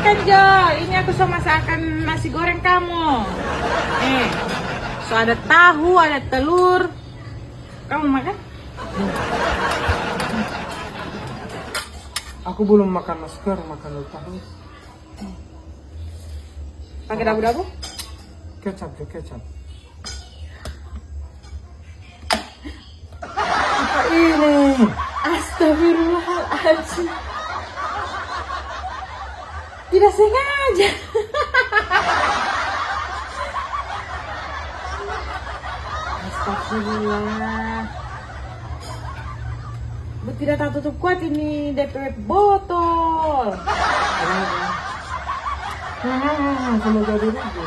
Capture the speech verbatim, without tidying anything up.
Jo, ini aku so masakan nasi goreng kamu. Eh, so ada tahu, ada telur. Kamu makan? Aku belum makan nasi goreng, makan dulu tahu. Pakai dabu-dabu? Kecap jo, kecap. Apa ini? Astagfirullahaladzim. Tidak sengaja. Astagfirullah. Tidak tatutup kuat ini depe botol. Hmm, sama jadi rugi.